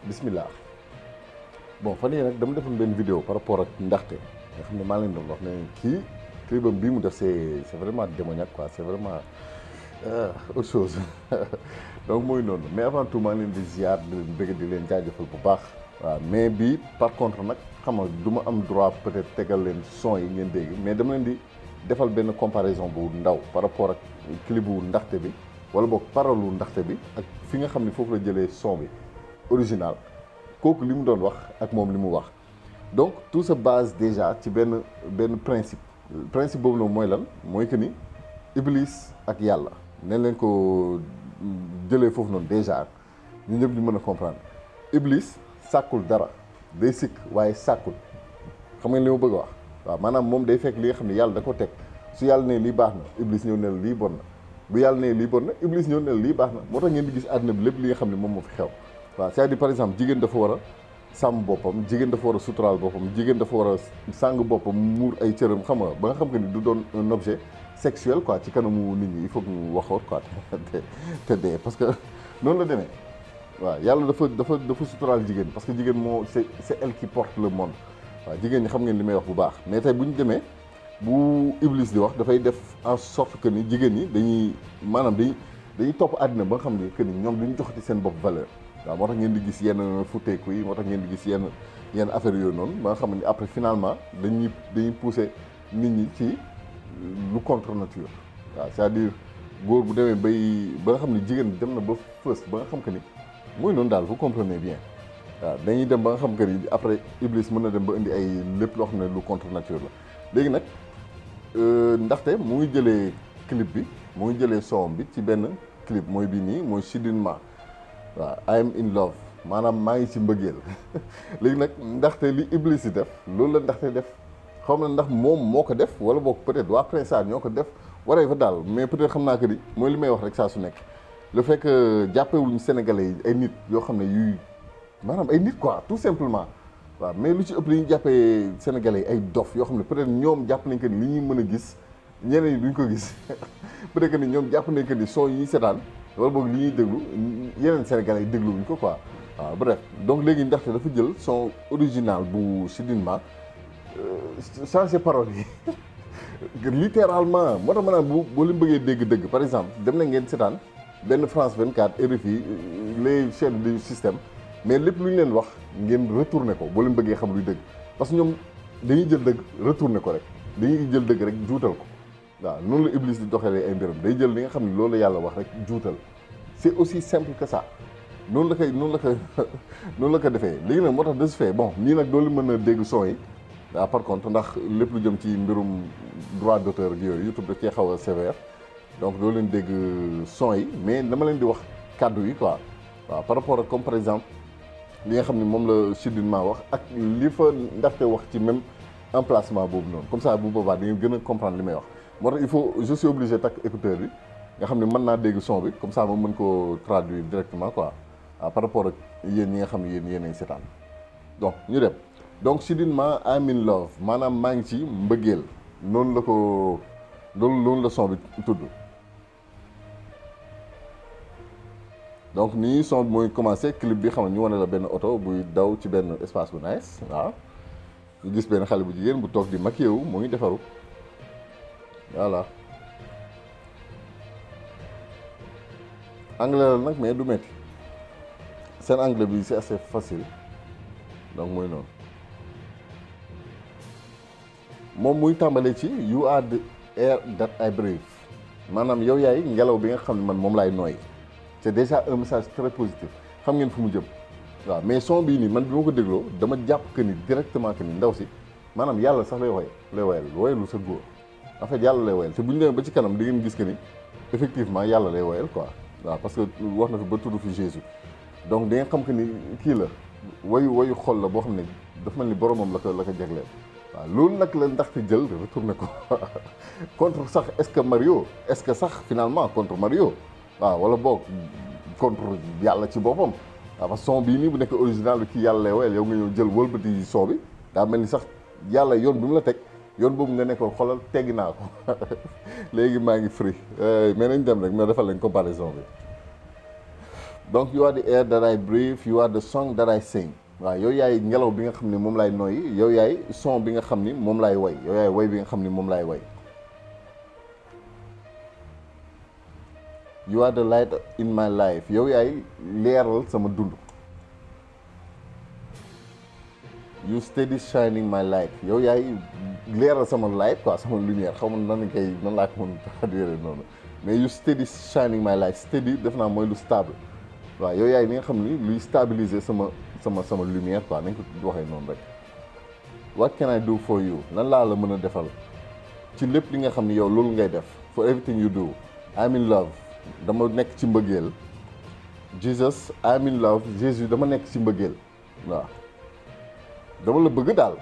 bismillah. Bon fan yii nag dama defoon benn vidéo par rapport ak ndaxte nga xam ne maa leen doon wax ne kii clipam bii mu def c'est vraiment démoniaque quoi, c'est vraiment autre chose donc mooy noonu. Mais avant tout maa ngi leen di ziar di leen bëgg di leen jaajëfal bu baax. waaw mais bii par contre nag xam nga du ma am droit peut-être tegal leen son yi ngeen dégg, mais dama leen di defal benn comparaison bu ndaw par rapport ak clip bu ndaxte bi wala boog parole lu ndaxte bi ak fi nga xam ne foofu la jëlee son bi original. kooku li mu doon wax ak moom li mu wax donc tout se base déjà ci benn principe boobu noonu mooy lan mooy que ni Iblis ak yàlla nañ leen ko jëlee foofu noonu déjà ñu ñëpp ñu mën a comprendre. Iblis sàkkul dara day sikk waaye sàkkul xam nga li ma bëgg a wax waaw maanaam moom day fekk li nga xam ne yàlla da ko teg su yàlla ne lii baax na Iblis ñëw ne la lii bon na bu yàlla ne lii bon na Iblis ñëw ne la lii baax na moo tax ngeen di gis àdduna bi lépp li nga xam ne moom moo fi xew. waaw c'est-à-dire par exemple jigéen dafa war a sàmm boppam, jigéen dafa war a suturaal boppam, jigéen dafa war a sàng boppam muur ay cëram xam nga ba nga xam que ni du doon un objet sexuel quoi ci kanamu nit ñi il faut que ñu waxoot quoi te dee parce que noonu la demee. waaw yàlla dafa suturaal jigéen parce que jigéen moo c'est elle qui porte le monde. waaw jigéen ñi xam ngeen li may wax bu baax mais tey bu ñu demee bu Iblis di wax dafay def en sorte que ni jigéen ñi dañuy maanaam dañuy topp àddina ba nga xam ne que ni ñoom duñu joxati seen bopp valeur. waaw moo tax ngeen di gis yenn futteeku yi moo tax ngeen di gis yenn affaire yooyu noonu ba nga xam ne après finalement dañuy pousser nit ñi ci lu contre nature. waaw c'est-à-dire góor bu demee ba nga xam ne jigéen dem na ba fës ba nga xam que ni mooy noonu daal vous comprenez bien. waaw dañuy dem ba nga xam que ni après Iblis mën na dem ba indi ay lépp loo xam ne lu contre nature la léegi nag ndaxte mu ngi jëlee clip bi mu ngi jëlee son bi ci benn clip mooy bii nii mooy Chidinma. waaw I am in love maanaam maa ngi ci mbëggeel léegi nag ndaxte li Iblis yi def loolu la ndaxte def xaw ma ndax moom moo ko def wala boog peut-être waa Prince Art ñoo ko def waree fa daal mais peut-être xam naa que ni mooy li may wax rek saa su nekk le fait que jàppewuñu Sénégalais yi ay nit yoo xam ne yuy maanaam ay nit quoi tout simplement. waaw mais lu ci ëpp li ñu jàppee Sénégalais yi ay dof yoo xam ne peut-être ñoom jàpp nañ que ni li ñuy mën a gis ñeneen ñi duñ ko gis peut-être que ni ñoom jàpp nañ que ni son yi ñuy seetaan wala boog li ñuy déglu yeneen Sénégalais yi dégluwuñ ko quoi. waaw bref donc léegi ndaxte dafa jël son original bu Chidinma changé parole yi littéralement moo tax maanaam boo leen bëggee dégg-dëgg par exemple dem na ngeen seetaan benn France 24 RFI les chaînes du système mais lépp lu ñu leen wax ngeen retourné ko boo leen bëggee xam luy dëgg parce que ñoom dañuy jël dëgg retourné ko rek dañuy jël dëgg rek juutal ko. waaw noonu la Iblis di doxalee ay mbiram day jël li nga xam ne loolu la yàlla wax rek juutal c'est aussi simple que ça noonu la ko defee léegi nag moo tax de ce fait bon nii nag doolu mën a dégg son yi waaw par contre ndax lépp lu jëm ci mbirum droit d'auteur ak yooyu YouTube da cee xaw a sévère donc doo leen dégg son yi mais dama leen di wax kàddu yi quoi waaw par rapport ak comme par exemple li nga xam ne moom la Chidinma wax ak li fa ndaxte wax ci même emplacement boobu noonu comme ça bu boobaa da ngeen gën a comprendre li may wax. moo tax il faut je suis obligé takk écouteur bi nga xam ne mën naa dégg son bi comme ça ma mën koo traduire directement quoi par rapport ak yéen ñi nga xam ne yéenay seetaan donc ñu dem donc Chidinma I'm in love maanaam maa ngi ci mbëggeel noonu la ko loolu la son bi tudd. donc nii son bi mooy commencé clip bi xam ne ñu wane la benn oto buy daw ci benn espace bu nice waaw ñu gis benn xale bu jigéen bu toog di maquillé wu mu ngi defaru. voilà anglais la nag mais du métti seen anglais bi c'est assez facile donc mooy noonu moom muy tàmbalee ci you are the air that I breathe maanaam yow yaay ngelaw bi nga xam ne man moom laay nooy c'est déjà un message très positif xam ngeen fu mu jëm. waaw mais son bii nii man bi ma ko dégloo dama jàpp que ni directement que ni ndaw si maanaam yàlla sax lay woyal sa góor. en fait yàlla lay woyal te bu ñu demee ba ci kanam di ngeen gis que ni effectivement yàlla lay woyal quoi waaw parce que wax na fi ba tudd fi Jésus donc di nga xam que ni kii la wayu xol la boo xam ne dafa mel ni boromam la ko jagleel waaw loolu nag la ndaxte jël retourné ko contre sax est-ce que Mario est-ce que sax finalement contre Mario waaw wala boog contre yàlla ci boppam waaw parce que son bii nii bu nekk original bi kii yàlla lay woyal yow nga ñëw jël wëlbati son bi daa mel ni sax yàlla yoon bi mu la teg yoon boobu nga nekkoon xoolal teggi naa ko léegi maa ngi free mais nañ dem rek mais defal lañ comparaison bi donc you are the air that I breathe, you are the song that I sing. waaw yow yaay ngelaw bi nga xam ne moom laay noyyi yow yaay son bi nga xam ni moom laay way yow yaay way bi nga xam ni moom laay way. you are the light in my life yow yaay leeral sama dund. you steady shining my light yow yaay leeral sama light quoi sama lumière xaw ma nan laa ko mën a traduire noonu mais you steady shining my light steady def naa mooy lu stable waaw yow yaay li nga xam ni luy stabiliser sama lumière quoi nañ ko waxee noonu rek. what can I do for you lan laa la mën a defal ci lépp li nga xam ni yow loolu ngay def for everything you do. I'm in love dama nekk ci mbëggeel. Jesus I'm in love Jésus dama nekk ci mbëggeel waaw. dama la bëgg daal.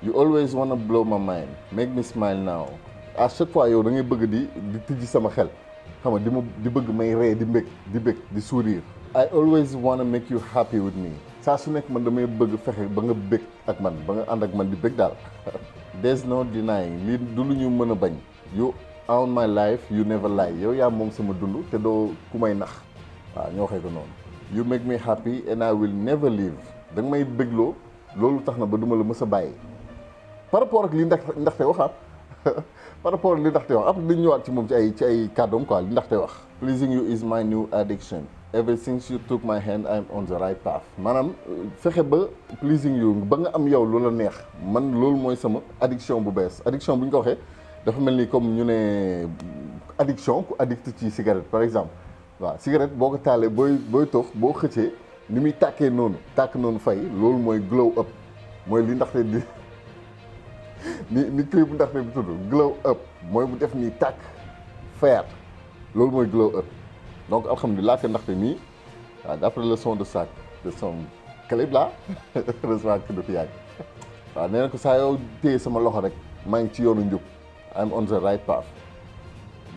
you always wanna blow my mind make me smile now à chaque fois yow da ngay bëgg di tijji sama xel xam nga di bëgg may ree di bëgg di sourire. I always wanna make you happy with me saa su nekk man damay bëgg fexe ba nga bëgg ak man ba nga ànd ak man di bëgg daal. there's no denying lii du lu ñu mën a bañ. you own my life you never lie yow yaa moom sama dund te doo ku may nax waaw ñoo waxee ko noonu. you make me happy and I will never leave da nga may bëggloo loolu tax na ba duma la mës a bàyyi. par rapport ak li ndaxte wax par rapport ak li ndaxte wax après dañu ñëwaat ci moom ci ay kàddoom quoi li ndaxte wax. pleasing you is my new addiction ever since you took my hand I'm on the right path maanaam fexe ba pleasing you ba nga am yow lu la neex man loolu mooy sama addiction bu bees. addiction bu ñu ko waxee dafa mel ni comme ñu ne addiction ku addict ci cigarette par exemple waaw cigarette boo ko taalee booy tox boo xëccee ni muy tàkkee noonu tàkk noonu fay loolu mooy glow up mooy li ndaxte di ni clip bu ndaxte bi tudd glow up mooy bu def nii tàkk fayaat loolu mooy glow up. donc alhamdulilah que ndaxte nii waaw d'après le son de son clip là heureusement que du fi yàgg waaw nee na ko saa yow téye sama loxo rek maa ngi ci yoonu njub I'm on the right path.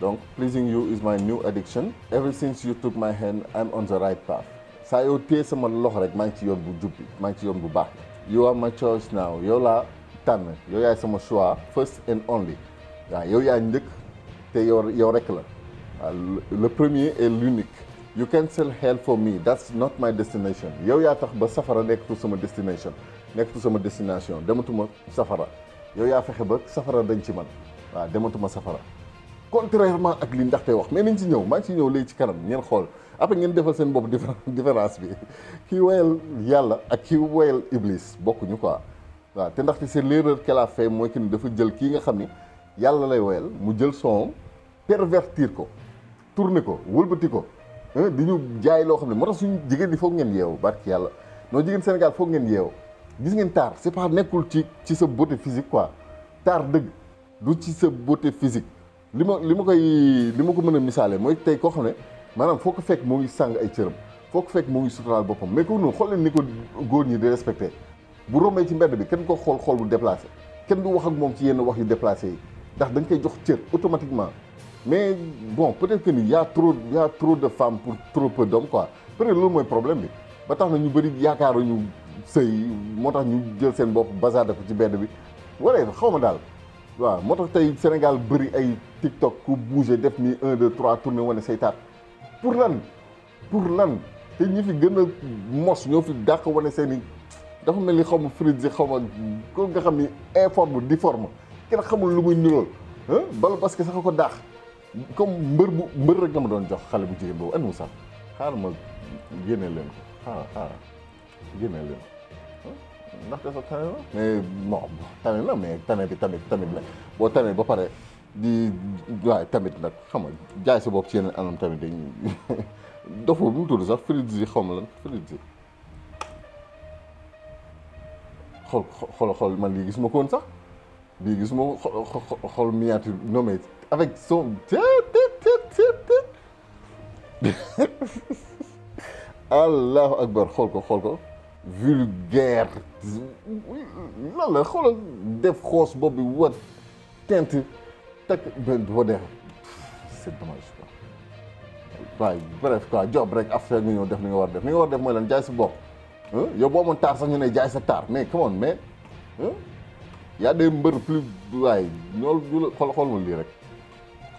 donc pleasing you is my new addiction ever since you took my hand I'm on the right path saa yow téye sama loxo rek maa ngi ci yoon bu jub bi maa ngi ci yoon bu baax. you are my choice now yow laa tànn yow yaay sama choix first and only waaw yow yaa njëkk te yow rek la. le premier et l'unique. you cancel hell for me that's not my destination yow yaa tax ba safara nekkatu sama destination dematuma safara yow yaa fexe ba safara dañ ci man waaw dematuma safara. contrairement ak li ndaxte wax mais nañ ci ñëw maa ngi ci ñëw léegi ci kanam ngeen xool après ngeen defal seen bopp différence bi kii woyal yàlla ak kii woyal iblis bokkuñu quoi waaw te ndaxte c'est l'erreur qu'elle a fait mooy que ni dafa jël kii nga xam ni yàlla lay woyal mu jël son pervertir ko tourner ko wëlbati ko di ñu jaay loo xam ne moo tax suñu jigéen ñi foog ngeen yeewu barki yàlla noo jigéen Sénégal foog ngeen yeewu gis ngeen taar c'est pas nekkul ci sa beauté physique quoi taar dëgg du ci sa beauté physique li ma ko mën a misaale mooy tey koo xam ne maanaam foo ko fekk moo ngi sàng ay cëram foo ko fekk moo ngi suturaal boppam mais ko noonu xool leen ni ko góor ñi di respecté bu rombee ci mbedd bi kenn ko xool bu déplacé kenn du wax ak moom ci yenn wax yu déplacé yi ndax dañ koy jox cër automatiquement. mais bon peut-être que ni y a trop de femmes pour trop peu d'hommes quoi peut-être loolu mooy problème bi ba tax na ñu bëri yaakaaruñu sëy moo tax ñu jël seen bopp bazarde ko ci mbedd bi wala xaw ma daal waaw moo tax tey Sénégal bëri ay TikTok ku bouger def ni 1 2 3 tourné wane say taat pour lan te ñi fi gën a mos ñoo fi dàq wane seen i dafa mel ni xaw ma frisé xaw ma ko nga xam ni informe difforme kenn xamul lu muy nirool bala parce que sax ko dàq comme mbër rek la ma doon jox xale bu jigéen boobu andi mu sax xaaral ma génne leen ko xaaral génne leen ko ndaxte sa tane la mais bon tane la mais tane bi tamit la boo tane ba pare di waaye tamit nag xam nga jaay sa bopp ci yeneen anam tamit dañuy dofu bu mu tudd sax frisé xaw ma lan frisé xool man lii gisuma ko woon sax bii gisuma xool miniature non mais avec son allahu akbar xool ko vulgaire lan la xoolal def xoos bopp bi wat teinte takk benn boo dee c'est dommage quoi waaye bref quoi job rek affaire nga ñëw def li nga war def mooy lan jaay sa bopp yow boo amoon taar sax ñu ne jaay sa taar mais come on mais y a des mbër plus waaye ñool xool ma lii rek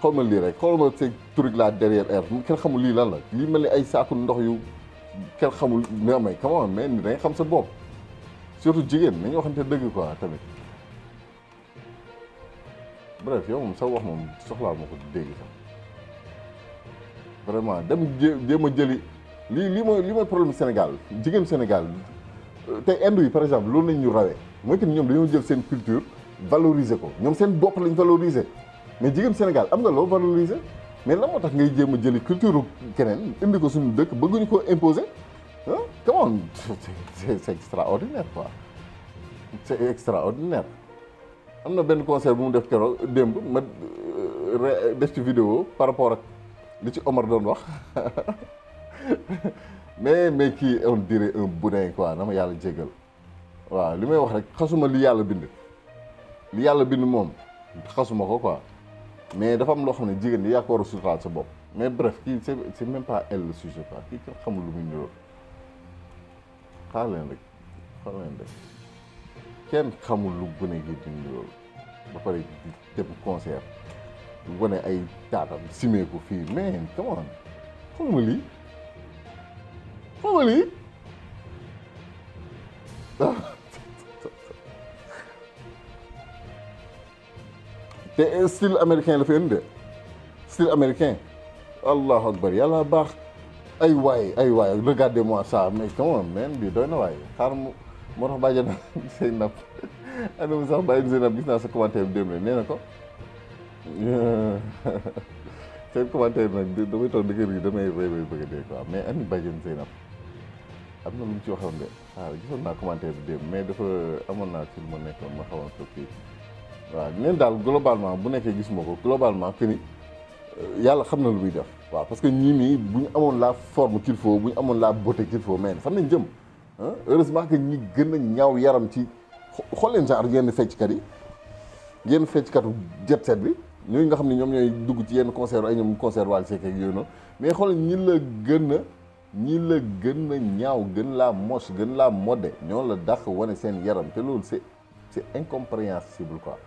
xool ma lii rek xool ma ces trucs là derrière air kenn xamul lii lan la lii mel ni ay saaku ndox yu kenn xamul mais may comment mais ni da nga xam sa bopp surtout jigéen nañu waxante dëgg quoi tamit bref yow moom sa wax moom soxlaal ma ko dégg sax vraiment dem jéem a jëli lii mooy problème Sénégal jigéen Sénégal tey Inde yi par exemple loolu lañ ñu rawee mooy que ñoom dañoo jël seen culture valoriser ko ñoom seen bopp lañ valoriser mais jigéen Sénégal am nga loo valoriser mais lan moo tax ngay jéem a jëli culture keneen indi ko suñu dëkk bëgguñu ko imposer ah comment c'est extraordinaire quoi c'est extraordinaire. am na benn concert bu mu def keroog démb ma def ci vidéo par rapport ak li ci Omar doon wax mais kii on dirait un boudin quoi na ma yàlla jégal waaw li may wax rek xasuma li yàlla bind moom xasuma ko quoi mais dafa am loo xam ne jigéen ñi yaa ko war a suturaal sa bopp mais bref kii c'est même pas elle le sujet quoi kii kenn xamul lu muy niróo xaar leen rek kenn xamul lu gën a gi di niróo ba pare di dem concert wane ay taatam simeeku fii mais come on xamuma lii te style américain la fi indi de style américain allahu akbar yàlla baax ay waay regardez-moi ça mais come on man bi doy na waay xaar moo tax bàyyi na Zeynab anam sax bàyyi Zeynab gis naa sa commentaire bi démb nee na ko seen commentaire nag damay toog di kër gi damay bëgg a dee quoi mais ani bàjjen Zeynab am na lu mu ci waxoon de gisoon naa commentaire bi démb mais dafa amoon naa ci lu ma nekkoon ma xawoon ko kii waaw neen daal globalement bu nekkee gisuma ko globalement que ni yàlla xam na lu muy def waaw parce que ñii nii bu ñu amoon la forme qu'il faut bu ñu amoon la beauté qu'il faut mais fan nañ jëm heureusement que ñi gën a ñaaw yaram ci xool leen genre yenn fecckat yi yenn fecckatu jet set bi ñooñu nga xam ne ñoom ñooy dugg ci yenn concert ay ñoom concert Wally Seck ak yooyu noonu mais xool ñi la gën a ñaaw gën laa moche gën laa modde ñoo la dàq wane seen yaram te loolu c'est incompréhensible quoi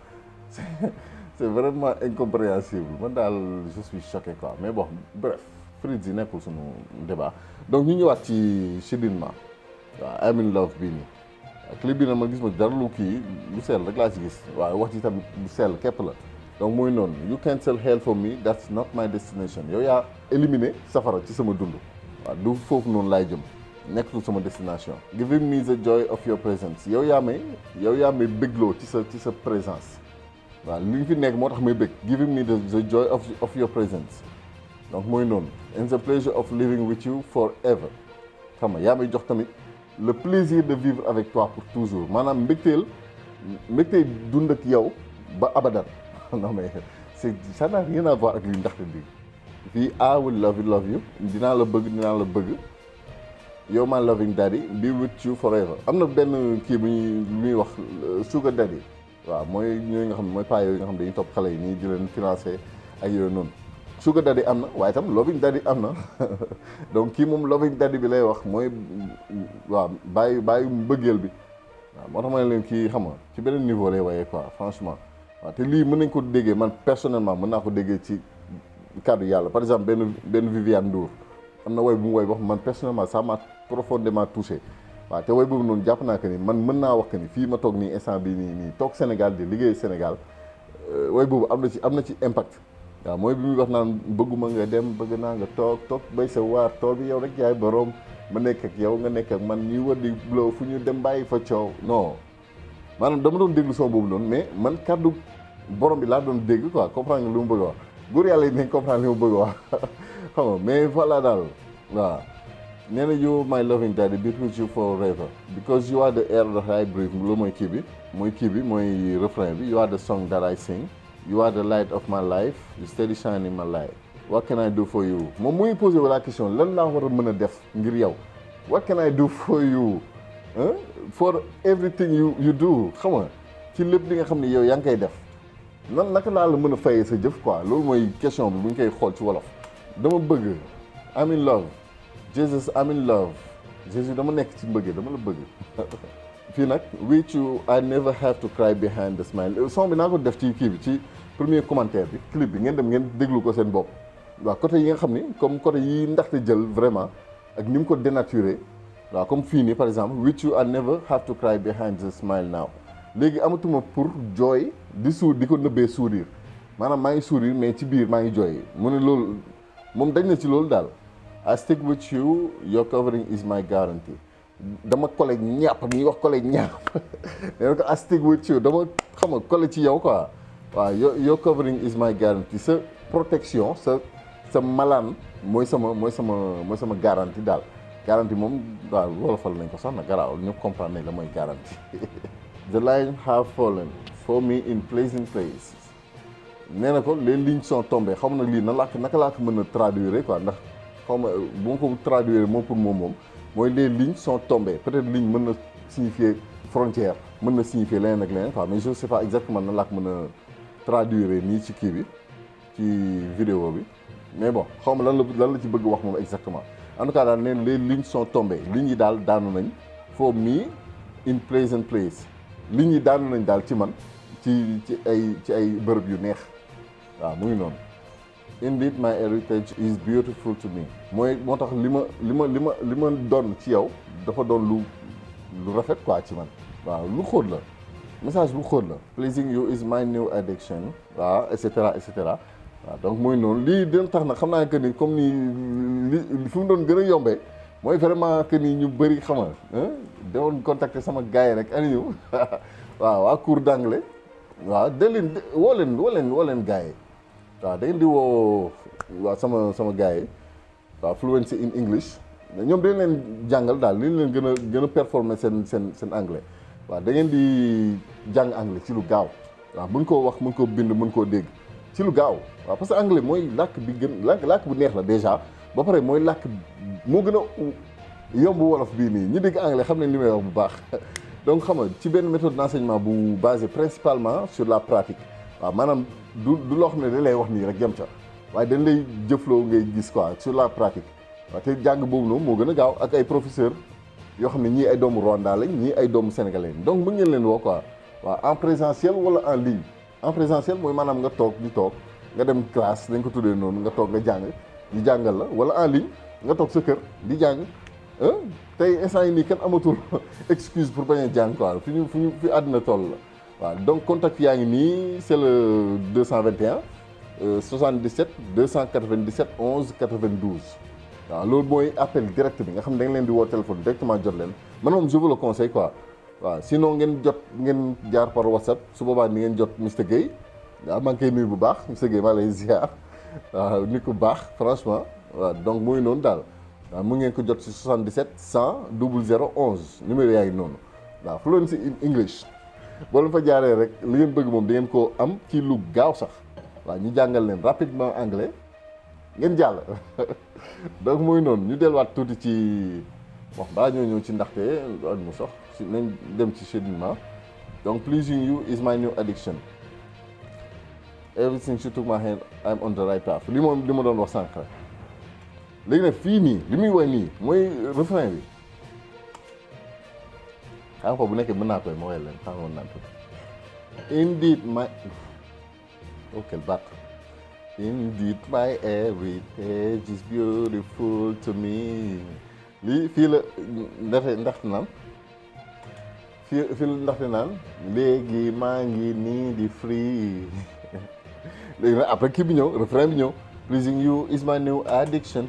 c'est vraiment incompréhensible man daal je suis choqué quoi mais bon bref Fritz yi nekkul suñu débat donc ñu ñëwaat ci Chidinma waaw I'm in love bii nii clip bi nag ma gis ma dara lu kii lu sell rek laa ci gis waaw wax ci tamit lu sell képp la donc mooy noonu you cancel hell for me that's not my destination yow yaa éliminé safara ci sama dund waaw du foofu noonu laay jëm nekkatul sama destination giving me the joy of your presence yow yaa may bégloo ci sa présence waaw li nga fi nekk moo tax may bég giving me the joy of your presence donc mooy noonu and the pleasure of living with you forever xam nga yaa may jox tamit le plaisir de vivre avec toi pour toujours maanaam mbégteel dund ak yow ba abadan non mais ça n'a rien à voir ak li ndaxte di fii I will love you dinaa la bëgg yow my loving daddy be with you forever am na benn kii bu ñuy wax sugar daddy waaw mooy ñooy nga xam ne mooy paa yooyu nga xam ne dañuy topp xale yi nii di leen financer ak yooyu noonu sugar daddy am na waaye tam loving daddy am na donc kii moom loving daddy bi lay wax mooy waaw bàyyi mbëggeel bi waaw moo tax ma ne leen kii xam nga ci beneen niveau lay waaye quoi franchement waaw te lii mën nañ ko déggee man personnellement mën naa ko déggee ci kàddu yàlla par exemple benn Viviane Ndour am na woy bu mu woy wax man personnellement ça m'a profondément touché waaw te woy boobu noonu jàpp naa que ni man mën naa wax que ni fii ma toog nii instant bi nii toog Sénégal di liggéey Sénégal woy boobu am na ci impact waaw mooy bi muy wax naan bëgguma nga dem bëgg naa nga toog bay sa waar tool bi yow rek yaay boroom ma nekk ak yow nga nekk ak man ñuy wër di blow fu ñu dem bàyyi fa coow non maanaam dama doon déglu son boobu noonu mais man kàddu borom bi laa doon dégg quoi comprendre nga lu mu bëgg a wax góor yàlla yi nañ comprendre li mu bëgg a wax xam nga mais voilà daal waaw nee na you my loving daddy be with you forever because you are the air that I breathe loolu mooy kii bi mooy refrain bi you are the song that I sing you are the light of my life you steady shine in my life what can I do for you moom muy posé la question lan laa war a mën a def ngir yow what can I do for you for everything you do xam nga ci lépp li nga xam ne yow yaa ngi koy def naka laa la mën a fayee sa jëf quoi loolu mooy question bi bu ñu koy xool ci wolof dama bëgg I'm in love Jesus I'm in love Jésus dama nekk ci mbëggee dama la bëgg fii nag with you I never have to cry behind the smile son bi naa ko def ci kii bi premier commentaire bi clip bi ngeen dem ngeen déglu ko seen bopp waaw côté yi nga xam ni comme côté yi ndaxte jël vraiment ak ni mu ko dénaturé waaw comme fii nii par exemple with you I never have to cry behind the smile now léegi amatuma pour jooy di ko nëbbee sourire maanaam maa ngi sourire mais ci biir maa ngi jooy mu ne loolu moom dañ na ci loolu daal I stick with you your covering is my guarantee dama collègue ñàpp mi wax collègue ñàpp nee na ko I stick with you dama xam nga collègue ci yow quoi waaw your covering is my guarantee sa protection sa malaan mooy sama garantie daal garantie moom waaw wolofal nañ ko sax na garaawul ñëpp comprendre nañ la mooy garantie the lines have fallen for me in pleasant places nee na ko les lignes sont tombées xam na lii naka laa ko mën a traduire quoi ndax xaw ma bu ma ko traduire moom pour moom mooy les lignes sont tombées peut-être ligne mën na signifier frontière mën na signifier leneen ak leneen quoi mais je sais pas exactement nan laa ko mën a traduire nii ci kii bi ci vidéo bi mais bon xaw ma lan la ci bëgg wax moom exactement en tout cas daal neen les lignes sont tombées lignes yi daal daanu nañ for me in pleasant place lignes yi daanu nañ daal ci man ci ay bërëb yu neex waaw mu ngi noonu indeed my heritage is beautiful to me moo tax li ma doon ci yow dafa doon lu rafet quoi ci man waaw lu xóot la message bu xóot la pleasing you is my new addiction waaw et cetera waaw donc mooy noonu lii dina tax nag xam naa que ni comme ni li fi mu doon gën a yombee mooy vraiment que ni ñu bëri xam nga doon contacter sama gars yi rek ani ñu waaw waa cours d'anglais waaw da leen woo leen gars yi waaw da ngeen di woo waaw sama gars yi waaw fluency in English ñoom dañ leen jàngal daal li leen gën a performer seen anglais waaw da ngeen di jàng anglais ci lu gaaw waaw mën koo wax mën koo bind mën koo dégg ci lu gaaw waaw parce que anglais mooy làkk bi gën làkk bu neex la déjà ba pare mooy làkk moo gën a yomb wolof bii nii ñi dégg anglais xam nañ li may wax bu baax donc xam nga ci benn méthode d'enseignement bu basé principalement sur la pratique waaw maanaam du loo xam ne da lay wax nii rek jëm ca waaye dañ lay jëfloo ngay gis quoi sur la pratique waaw te jàng boobu noonu moo gën a gaaw ak ay professeurs yoo xam ne ñii ay doomu Rwanda lañ ñii ay doomu sénégalais donc mën ngeen leen woo quoi waaw en présentiel wala en ligne en présentiel mooy maanaam nga toog nga dem classe dañ ko tuddee noonu nga toog nga jàng ñu jàngal la wala en ligne nga toog sa kër di jàng tey instant yi nii kenn amatul excuse pour bañ a jàng quoi fi àddina toll la waaw donc contact yaa ngi nii c'est le 221 77 297 11 92 waaw loolu mooy appel direct bi nga xam ne da nga leen di woo téléphone directement jot leen man moom je vous le conseille quoi waaw sinon ngeen jaar par WhatsApp su boobaa ni ngeen jot Mr Guèye waaw maa ngi koy nuyu bu baax Mr Guèye maa lay ziar waaw nit ku baax franchement waaw donc mooy noonu daal waaw mu ngeen ko jot si 77 100 00 11 numéro yaa ngi noonu waaw Fluency in English boo leen fa jaaree rek li ngeen bëgg moom da ngeen koo am ci lu gaaw sax waaw ñu jàngal leen rapidement anglais ngeen jàll donc mooy noonu ñu delluwaat tuuti ci wax balaa ñoo ñëw ci ndaxte ak mu sox si nañ dem ci cheminement donc pleasing you is my new addiction everything she took my hand I'm on the right path li moom li ma doon wax sànq rek léegi nag fii nii li muy woy nii mooy refrain bi xam nga bu nekkee mën naa koy ma woy leen xamoon naan tuuti indeed my ok baat indeed my heritage is beautiful to me lii fii la ndaxte naan fii la ndaxte naan léegi maa ngi nii di free léegi nag après kii bi ñëw refrain bi ñëw pleasing you is my new addiction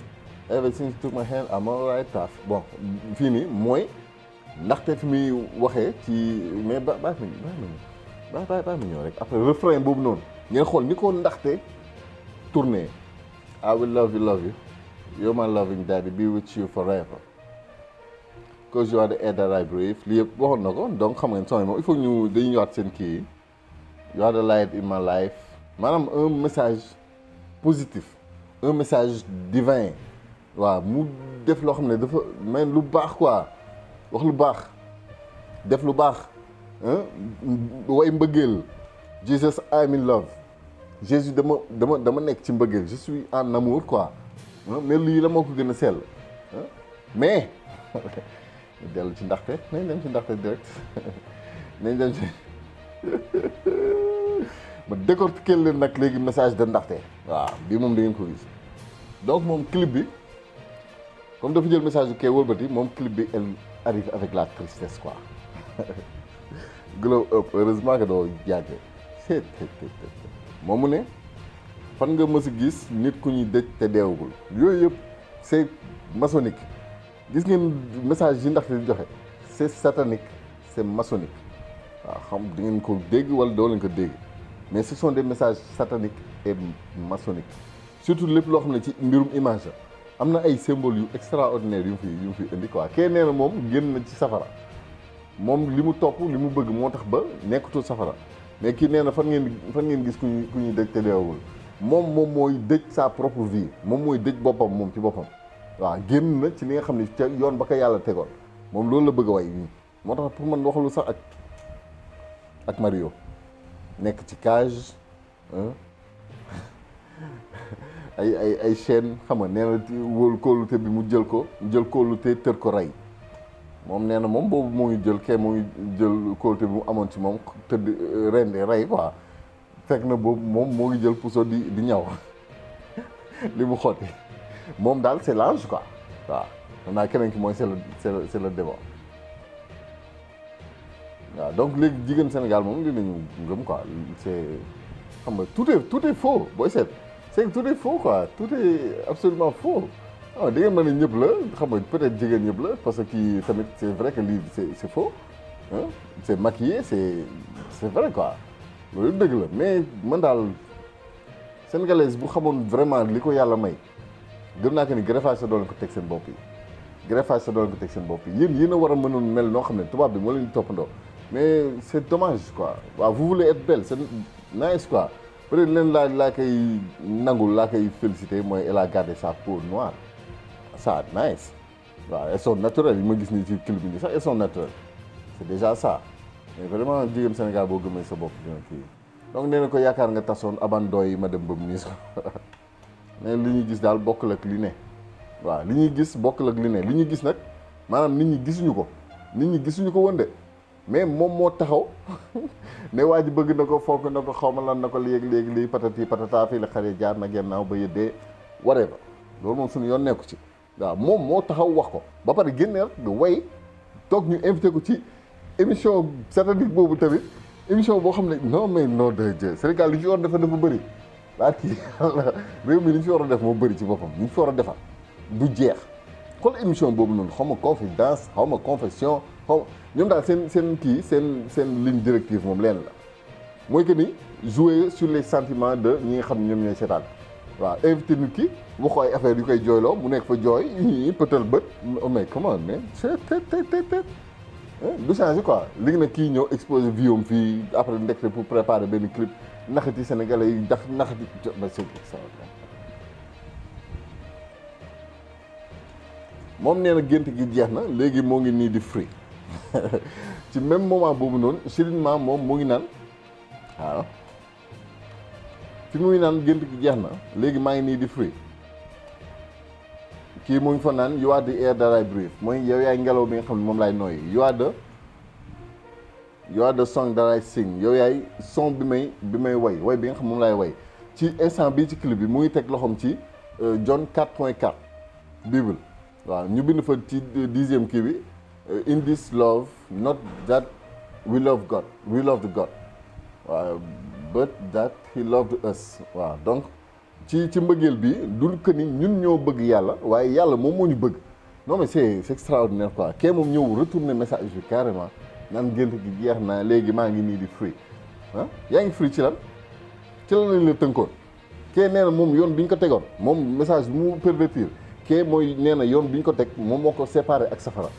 ever since you took my hand I'm on the right path bon fii nii mooy ndaxte fi muy waxee ci mais baax mi ñëw rek après refrain boobu noonu ngeen xool ni ko ndaxte tourné I will love you you're my loving daddy be with you forever cause you are the air that I breathe lii yëpp waxoon na ko donc xam ngeen son yi moom il faut ñu dañuy ñëwaat seen kii you are the light in my life maanaam un message positif un message divin waaw mu def loo xam ne dafa may lu baax quoi wax lu baax def lu baax way mbëggeel Jesus I'm in love Jésus dama nekk ci mbëggeel je suis en amour quoi mais lii la moo ko gën a sell mais ñu dellu ci ndaxte nañ dem ci ndaxte direct nañ dem ci ma décortiquer leen nag léegi message de ndaxte waaw bii moom da ngeen ko gis donc moom clip bi comme dafa jël message bi kee wëlbati moom clip bi elle arrive avec la tristesse quoi glow up heureusement que doo yàggee moom mu ne fan nga mës a gis nit ku ñuy dëj te deewagul yooyu yëpp c'est maçonnique gis ngeen message yi ndaxte di joxe c'est satanique c'est maçonnique waaw xam di ngeen ko dégg wala doo leen ko dégg mais ce sont des messages sataniques et maçonniques surtout lépp loo xam ne ci mbirum image la am na ay symboles yu extraordinaire yu mu fi indi quoi kee nee na moom génn na ci safara moom li mu topp li mu bëgg moo tax ba nekkatul safara mais kii nee na fan ngeen gis ku ñuy dëj te deewul moom mooy dëj sa propre vie moom mooy dëj boppam moom ci boppam waaw génn na ci li nga xam ne ca yoon ba ko yàlla tegoon moom loolu la bëgg a way nii moo tax pour man waxalu sax ak Mario nekk ci cage ay chaîne xam nga nee na wóolu kóolute bi mu jël kóolute tër ko rey moom nee na moom boobu moo ngi jël kee moo ngi jël kóolute bi mu amoon ci moom tëdd rendi rey quoi fekk na boobu moom moo ngi jël puso di ñaw li mu xotti moom daal c'est l'ange quoi waaw xam naa keneen ki mooy c'est le démon waaw donc léegi jigéen Sénégal moom dinañu ngëm quoi c'est xam nga tout est faux booy seet c'est que tout est faux quoi tout est absolument faux waaw da ngeen mën a ñëpp la xam nga peut-être jigéen ñëpp la parce que kii tamit c'est vrai que lii c'est faux c'est maquillé c'est vrai quoi loolu dëgg la mais man daal sénégalaise bu xamoon vraiment li ko yàlla may gëm naa que ni greffage sa doon ko teg seen bopp yi greffage sa doon ko teg seen bopp yi yéen a war a mënoon mel noo xam ne tubaab bi moo leen di toppandoo mais c'est dommage quoi waaw vous voulez être belle c'est nice quoi peut-être leen laa koy nangul laa koy féliciter mooy elle a gardé sa peau noire ça nice waaw elles sont naturelles yi ma gis nii ci clip bi nii sax elles sont naturelles c'est déjà ça mais vraiment jigéen Sénégal boo gëmee sa bopp dina kii donc nee na ko yaakaar nga tasoon abandon yi ma dem ba mu niis ko mais li ñuy gis daal bokkul ak li ne waaw li ñuy gis bokkul ak li ne li ñuy gis nag maanaam nit ñi gisuñu ko woon de mais moom moo taxaw ne waa ji bëgg na ko fonk na ko xaw ma lan na ko léegi lii patati patata fii la xare jaar na gennaaw ba yëddee waree ba loolu moom suñu yoon nekku ci waaw moom moo taxaw wax ko ba pare génne rek way toog ñu invité ko ci émission satanique boobu tamit émission boo xam ne non mais non de Dieu Sénégal li ñu fi war a defar dafa bëri waa kii réew mi li ñu fi war a def moo bëri ci boppam li ñu fi war a defar du jeex xool émission boobu noonu xaw ma confidence xaw ma confession xaw ñoom daal seen ligne directive moom leen la mooy que ni jouer sur les sentiments de ñi nga xam ne ñoom ñooy seetaan waaw invité nit ki waxoo ay affaire yu koy jooyloo mu nekk fa jooy ñii pëtal bët mais comment mais du changer quoi léegi nag kii ñëw exposé viom fii après ndekte pour préparer benn clip naxati sénégalais yi ndax naxati ba c'est ça moom nee na gént gi jeex na léegi moo ngi nii di free ci même moment boobu noonu chérinement moom moo ngi naan waaw fi muy naan gént gi jeex na léegi maa ngi nii di free kii mu ngi fa naan you are the air that I breathe mooy yow yaay ngelaw bi nga xam ne moom laay nooyi you are the song that I sing yow yaay son bi may way bi nga xam moom laay way ci instant bii ci clip bi mu ngi teg loxoom ci John 4.4 Bible waaw ñu bind fa ci 10e kii bi in this love not that we loved God waaw but that he loved us waaw donc ci mbëggeel bi du que ni ñun ñoo bëgg yàlla waaye yàlla moom moo ñu bëgg non mais c'est extraordinaire quoi kee moom ñëw retourner message bi carrément naan gént gi jeex na léegi maa ngi nii di free yaa ngi free ci lan lañ la tënkoon kee nee na moom yoon bi ñu ko tegoon moom message bi mu pervertir kee mooy nee na yoon bi ñu ko teg moom moo ko séparé ak safara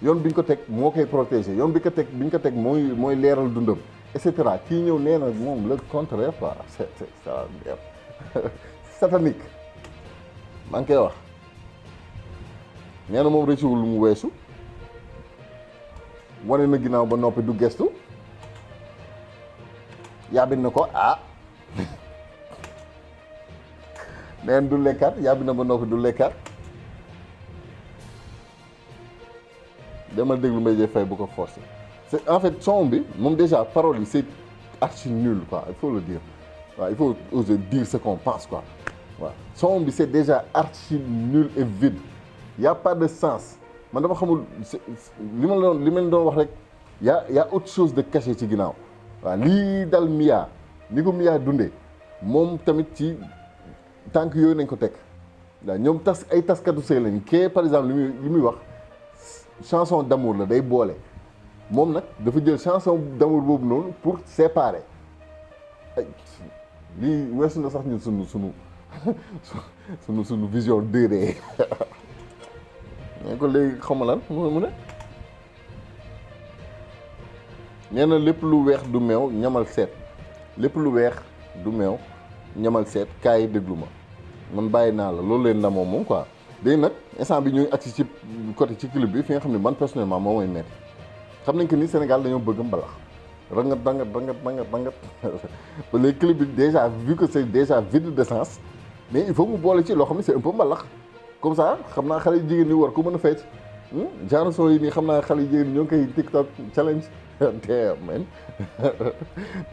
yoon bi ñu ko teg moo koy protégé yoon bi ñu ko teg mooy leeral dundam et cetera kii ñëw nee na moom le contraire quoi c'est extraordinaire satanique maa ngi koy wax nee na moom rëccuwul lu mu weesu wane na ginnaaw ba noppi du gestu yàbbi na ko neen du lekkaat yàbbi na ba noppi du lekkaat demal déglu Mbaye Dieye Faye bu ko forcé c'est en fait son bi moom déjà paroles yi c'est archi nul quoi, il faut le dire. waaw il faut oser dire ce qu'on pense quoi. waaw son bi c'est déjà archi nul et vide. Y a pas de sens man dama xamul li ma doon wax rek y a autre chose de caché ci ginnaaw. waaw lii dal Mia ni ko Mia dundee moom tamit ci tànk yooyu nañ ko teg waaw ñoom ay taskatu sëy lañ kee par exemple li muy wax chanson d'amour la day boole moom nag dafa jël chanson d'amour boobu noonu pour séparer ay lii weesu na sax ñun sunu vision 2D ne ko léegi xawma lan mu ne nee na lépp lu weex du meew ñamal seet lépp lu weex du meew ñamal seet kaay déglu ma man bàyyi naa la loolu leen ndamoo moom quoi léegi nag instant bi ñuy agsi ci côté ci clip bi fi nga xam ne man personnellement moo mooy metti xam nañ que ni Sénégal dañoo bëgg mbalax rangat les clips bi déjà vu que c'est déjà vide de sens mais il faut mu boole ci loo xam ne c'est un peu mbalax comme ça xam naa xale yu jigéen ñi war ko mën a fecc genre son yi nii xam naa xale yu jigéen ñi ñoo ngi koy TikTok challenge damn man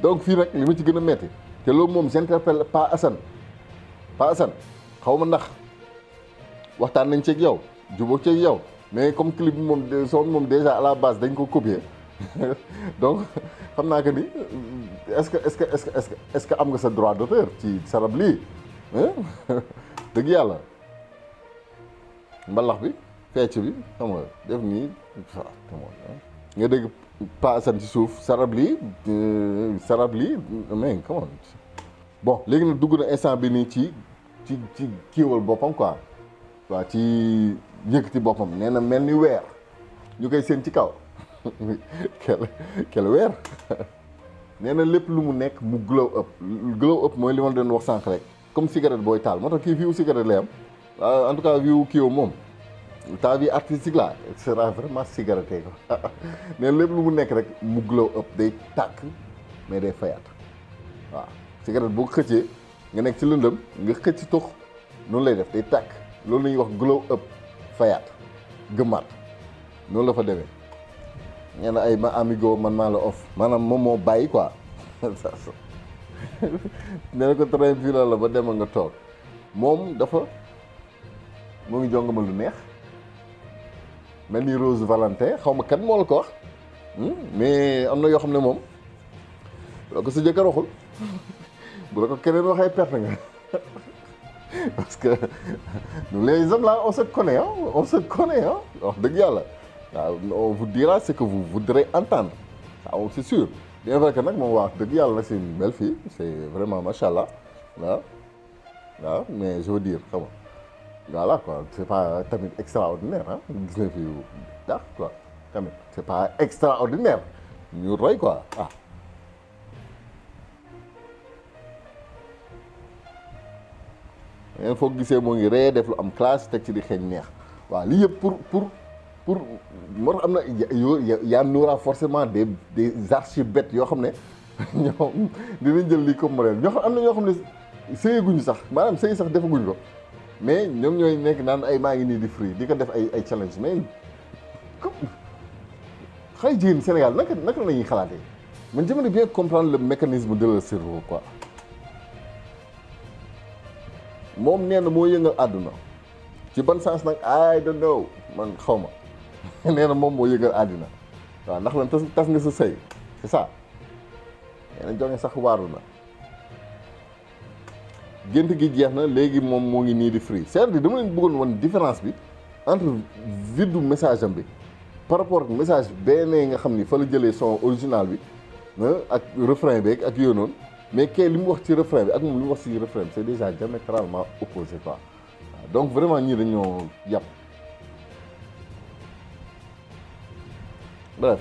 donc fii nag li ma ci gën a metti te loolu moom j'interpelle pas Assane xaw ma ndax waxtaan nañ ceeg yow jubóog ceeg yow mais comme clip bi moom son moom déjà à la base dañ ko copier donc xam naa que ni est-ce que am nga sa droit d'auteur ci sarab lii dëgg yàlla mbalax bi fecc bi xam nga def nii nga dégg Pa Assane ci suuf sarab lii mais comment bon léegi nag dugg na instant bi nii ci kiiwal boppam quoi waaw ci yëkkati boppam nee na mel ni weer ñu koy seen ci kaw quel weer nee na lépp lu mu nekk mu glow up mooy li ma doon wax sànq rek comme cigarette booy taal moo tax kii viwu cigarette lay am en tout cas viwu kii moom ta vie artistique là sera vraiment cigaretté ko nee na lépp lu mu nekk rek mu glow up day tàkk mais day fayaat waaw cigarette boo ko xëccee nga nekk ci lëndëm nga xëcc tux noonu lay def day tàkk loolu la ñuy wax glow up fayaat gëmmaat noonu la fa demee nee na ay ma amigo man maa la off maanaam moom moo bàyyi quoi nee na ko train fii la ba demal nga toog moom dafa moo ngi jongama lu neex mel ni Rose Valentin xaw ma kan moo la ko wax mais am na yoo xam ne moom bu la ko sa jëkkër waxul bu la ko keneen waxee perte nga parce que nous les hommes là on se connaît wax dëgg yàlla waaw on vous dira ce que vous voudrez entendre waaw c'est sûr bien vrai que nag moom wax dëgg yàlla nag c'est une belle fille c'est vraiment machallah waaw mais je veux dire xam nga voilà quoi c'est pas tamit extraordinaire gis na fi daax quoi tamit c'est pas extraordinaire ñu roy quoi ngeen foog gisee moo ngi ree def lu am classe teg ci di xeeñ neex waaw lii yëpp pour moo tax am na y aura forcément des archibêtes yoo xam ne ñoom dinañ jël lii comme modèle ñoo xam am na ñoo xam ne sëyeguñu sax maanaam sëy sax defaguñ ko mais ñoom ñooy nekk naan ay maa ngi nii di free di ko def ay challenge mais comme xëy jigéen Sénégal naka la ñuy xalaatee man j'aimerais bien comprendre le mécanisme de leur cerveau quoi. moom nee na moo yëngal àdduna ci ban sens nag I don't know man xaw ma nee na moom moo yëngal àdduna waaw ndax lan tas nga sa sëy c'est ça nee na jonge sax waaru na gént gi jeex na léegi moom moo ngi nii di free c'est-à-dire dama leen bëggoon wan différence bi entre vide du message am bi par rapport ak message benn nga xam ni fa la jëlee son original bi ak refrain bi ak yooyu noonu mais kay li mu wax ci refrain bi ak moom li mu wax ci refrain bi c'est déjà diamétralement opposé quoi donc vraiment ñii dañoo yàpp bref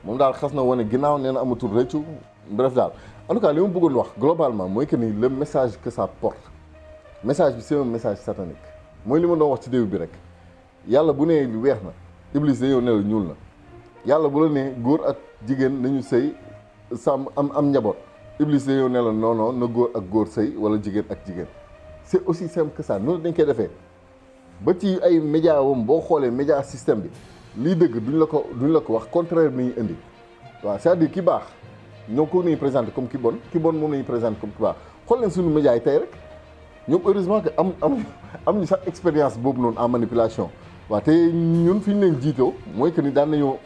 moom daal xas na wane ginnaaw nee na amatul rëccu bref daal en tout cas li ma bëggoon wax globalement mooy que ni le message que ça porte message bi c'est un message satanique mooy li ma doon wax ci début bi rek yàlla bu nee weex na Iblis dañoo ne la ñuul na yàlla bu la nee góor ak jigéen nañu sëy sam am njaboot Iblis dañoo ne la non na góor ak góor sëy wala jigéen ak jigéen c'est aussi simple que ça noonu dañ koy defee ba ci ay média wam boo xoolee média système bi lii dëgg duñ la ko wax contraire bi ñuy indi waaw c'est-à-dire ki baax ñoom kooku nañu présenté comme ki bon moom nañu présenté comme ki baax xool leen suñu médias yi tey rek ñoom heureusement que am ñu sax expérience boobu noonu en manipulation waaw te ñun fi ñu leen jiitoo mooy que ni daan nañoo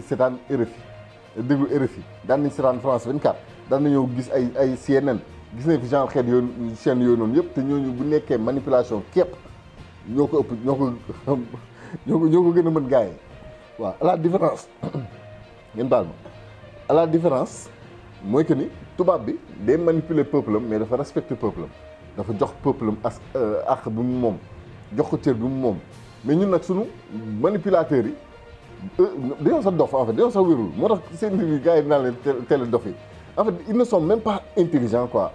seetaan RFI déglu RFI daan nañ seetaan France 24 daan nañoo gis ay CNN gis nañ fi genre xeet yooyu chaîne yooyu noonu yëpp te ñooñu bu nekkee manipulation képp ñoo ko ëpp ñoo ko gën a mën gars yi waaw à la différence ngeen baal ma à la différence mooy que ni tubaab bi day manipuler peuple am mais dafa respecter peuple am dafa jox peuple am àq bi mu moom jox ko cër bi mu moom mais ñun nag sunu manipulateurs yi dañoo sax dof en fait dañoo sax wérul moo tax seen bi gars yi naa leen télé dof yi en fait ils ne sont même pas intelligents quoi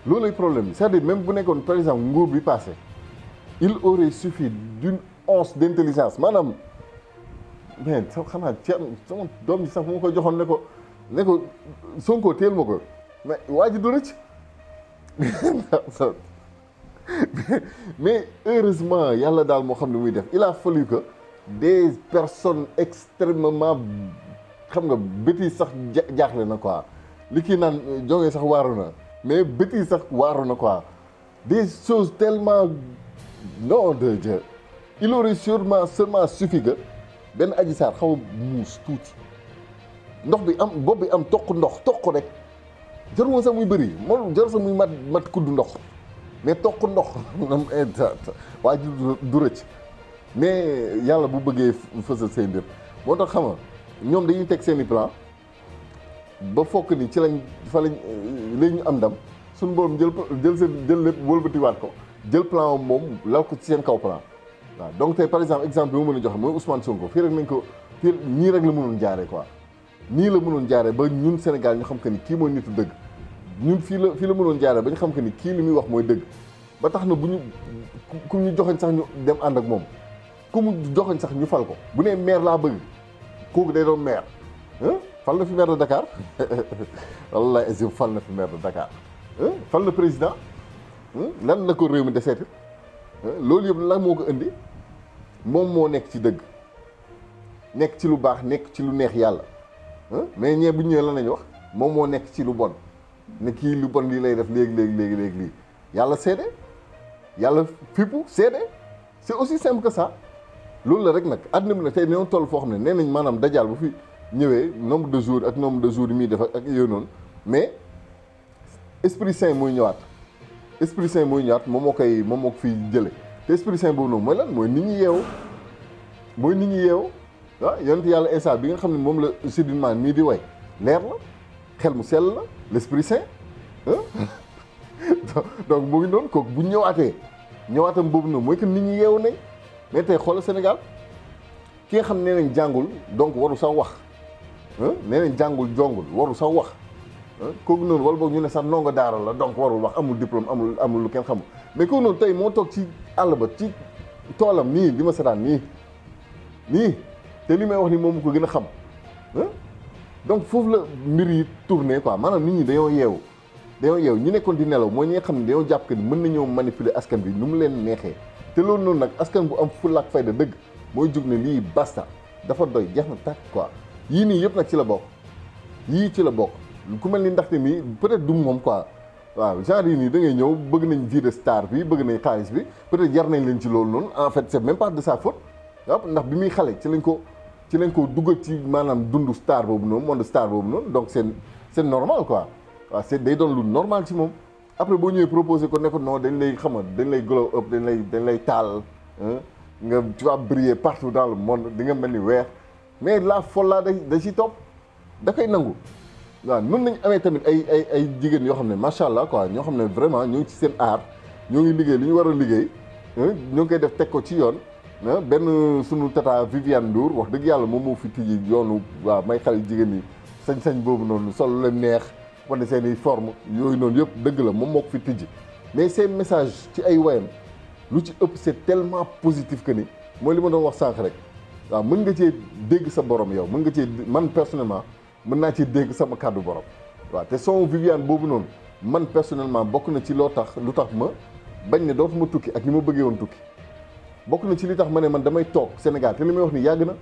loolu lay problème bi c'est-à-dire même bu nekkoon par exemple nguur bi passé il aurait suffi d'une once d'intelligence maanaam mais sax xanaa sama doom ji sax fu ma ko joxoon ne ko Sonko teel ma ko mais waa ji du rëcc mais heureusement yàlla daal moo xam ne muy def il a fallu que des personnes extrêmement xam nga bëti sax jaaxle na quoi li kii naan jógee sax waaru na mais bëti sax waaru na quoi des choses tellement non de Dieu il aurait seulement suffi que benn Adji Sarr xaw a muus tuuti ndox bi am bopp bi am toq rek jarul sax muy bëri moom jarul sax muy mat kuddu ndox mais toq ndox waa ji du rëcc mais yàlla bu bëggee fësal seen mbir moo tax xam nga ñoom dañuy teg seen i plan ba fokk ni ci lañ léegi ñu am ndam suñu borom jël lépp wëlbatiwaat ko jël plan moom lal ko ci seen kaw plan waaw donc tey par exemple exemple bi ma mën a joxe mooy Ousmane Sonko fii rek nañ ko fii nii rek la mënoon jaaree quoi nii la mënoon jaaree ba ñun Sénégal ñu xam que ni kii mooy nitu dëgg ñun fii la mënoon jaaree ba ñu xam que ni kii li muy wax mooy dëgg ba tax na bu ñu ku ñu joxoñ sax ñu dem ànd ak moom ku mu joxoñ sax ñu fal ko bu nee maire laa bëgg kooku day doon maire fal na fi maire de Dakar wallaay azim fal na fi maire de Dakar fal na président lan la ko réew mi deseeti loolu yëpp lan moo ko indi moom moo nekk ci dëgg nekk ci lu baax nekk ci lu neex yàlla mais ñee bu ñëwee lan nañu wax moom moo nekk ci lu bon ne kii lu bon lii lay def léegi lii yàlla seede yàlla fippu seede c'est aussi simple que ça loolu la rek nag àddina bi nag tey dañoo toll foo xam ne nee nañ maanaam dajaal bu fi ñëwee nombre de jours yi muy def ak yooyu noonu mais esprit saint mooy ñëwaat moom moo ko fiy jële te esprit saint boobu noonu mooy lan mooy nit ñi yeewu waaw yonent yàlla Isa bi nga xam ne moom la siddinement nii di way leer la xel mu sell la l'esprit saint donc mu ngi noonu kooku bu ñëwaatam boobu noonu mooy que nit ñi yeewu nañ mais tey xoolal Sénégal ki nga xam ne nee nañ jàngul donc waru sax wax nee nañ jàngul jongul waru sax wax kooku noonu wala boog ñu ne sax ndongo daara la donc warul wax amul diplôme amul lu kenn xamul mais kooku noonu tey moo toog ci àll ba ci toolam nii di ma seetaan nii te li may wax ni moom ko gën a xam donc foofu la mbir yi tourné quoi maanaam nit ñi dañoo yeewu ñu nekkoon di nelaw mooy ñi nga xam ne dañoo jàpp que ni mën nañoo manipuler askan bi nu mu leen neexee te loolu noonu nag askan bu am fulla ak fayda dëgg mooy jóg ne lii basta dafa doy jeex na tàkk quoi yii nii yëpp nag ci la bokk ku mel ni ndaxte mi peut-être du moom quoi waaw genre yi nii da ngay ñëw bëgg nañ vie de star bi bëgg nañ xaalis bi peut-être yar nañ leen ci loolu noonu en fait c'est même pas de sa faute waaw ndax bi muy xale ci lañ ko duggal ci maanaam dundu star boobu noonu monde star boobu noonu donc c'est normal quoi waaw c'est day doon lu normal ci moom après boo ñëwee proposé ko ne ko non dañ lay xam dañ lay glow up dañ lay taal nga tu vas briller partout dans le monde di nga mel ni weer mais la folla da ci topp da koy nangu waaw mën nañ amee tamit ay jigéen yoo xam ne macha allah quoi ñoo xam ne vraiment ñoo ngi ci seen art ñoo ngi liggéey li ñu war a liggéey ñoo ngi koy def teg ko ci yoon benn sunu tata Viviane Ndour wax dëgg yàlla moom moo fi tijji yoonu waaw may xale jigéen ñi sañ-sañ boobu noonu sol leen neex wane seen i forme yooyu noonu yëpp dëgg la moom moo ko fi tijji mais seen message ci ay wayam lu ci ëpp c'est tellement positif que ni mooy li ma doon wax sànq rek waaw mën nga cee dégg sa borom yow mën nga cee man personnellement mën naa ci dégg sama kàddu borom waaw te son Viviane boobu noonu man personnellement bokk na ci lu tax ma bañ ne dootuma tukki ak ni ma bëggee woon tukki bokk na ci li tax ma ne man damay toog Sénégal te li may wax ni yàgg na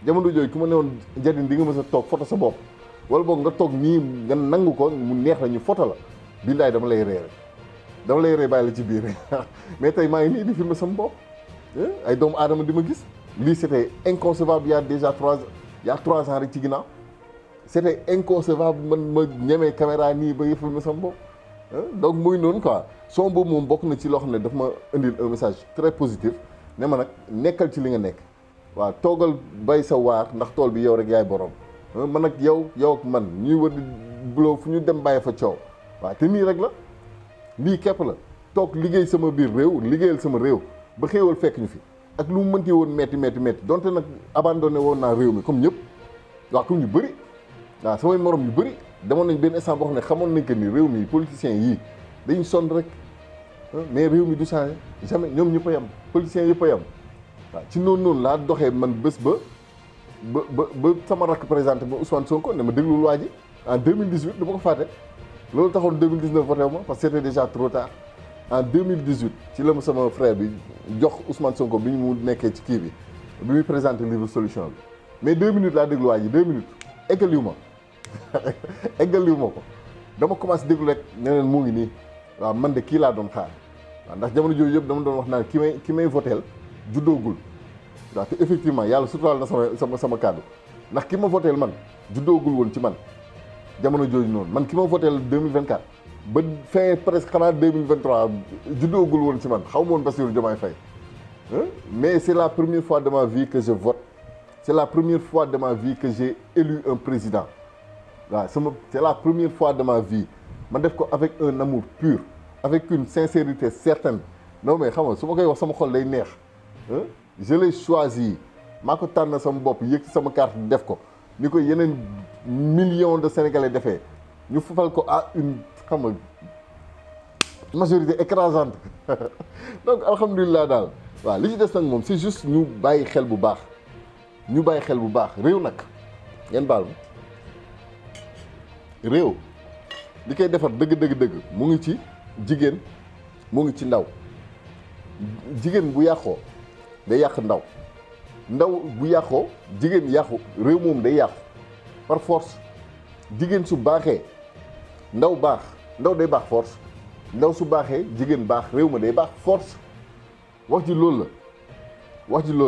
jamono jooju ku ma ne woon Jadine di nga mës a toog photo sa bopp wala boog nga toog nii nga nangu ko mu neex la ñu photo la billaay dama lay ree bàyyi la ci biir mais tey maa ngi nii di filmer sama bopp ay doomu aadama di ma gis lii c'était inconcevable il y a déjà 3 ans rek ci ginnaaw c'était inconcevable man ma ñemee caméra nii ba filmer sama bopp donc muy noonu quoi son boobu moom bokk na ci loo xam ne daf ma indil un message très positif ne ma nag nekkal ci li nga nekk waaw toogal bay sa waar ndax tool bi yow rek yaay borom man ak yow ak man ñuy wër di buloo fu ñu dem bàyyi fa coow waaw te nii rek la lii képp la toog liggéey sama biir réew liggéeyal sama réew ba xéewal fekk ñu fi ak lu mu mënti woon metti donte nag abandonné woon naa réew mi comme ñëpp waaw comme ñu bëri waaw samay morom yu bëri demoon nañ benn instant boo xam ne xamoon nañ que ni réew mi politiciens yii dañu sonn rek mais réew mi du changé jamais ñoom ñëpp a yem politiciens yëpp a yem waaw ci noonu laa doxee man bés ba sama rakk présenté ba Ousmane Sonko ne ma déglul waa ji en 2018 du ma ko fàtte loolu taxoon 2019 voté ma parce que c'était déjà trop tard en 2018 ci la ma sama frère bi jox Ousmane Sonko bi ñu mu nekkee ci kii bi muy présenté livre solution bi mais 2 minutes laa déglu waa ji 2 minutes eggaliwu ma ko dama commencé déglu rek ne leen mu ngi nii waaw man de kii laa doon xaar waaw ndax jamono jooju yëpp dama doon wax naan ki may voteel juddoogul waaw te effectivement yàlla suturaal na sama kàddu ndax ki ma voteel man juddoogul woon ci man jamono jooju noonu man ki ma voteel 2024 ba fin presque xanaa 2023 juddoogul woon ci man xaw ma woon Bassirou Diomaye Faye mais c'est la première fois de ma vie que je vote c'est la première fois de ma vie que j'ai élu un président waaw c'est la première fois de ma vie ma def ko avec un amour pur avec une sincérité certaine non mais xam nga su ma koy wax sama xol day neex je l'ai choisi maa ko tànn sama bopp yëg sama carte def ko ni ko yeneen millions de Sénégalais defee ñu fafal ko à une xam nga majorité écrasante donc alhamdulilah daal waaw li ci des nag moom c'est juste ñu bàyyi xel bu baax réew nag ngeen baal ma réew li koy defar dëgg mu ngi ci jigéen mu ngi ci ndaw jigéen bu yàqoo day yàq ndaw bu yàqoo jigéen yàqu réew moom day yàqu par force jigéen su baaxee ndaw day baax force ndaw su baaxee jigéen baax réew ma day baax force wax ji loolu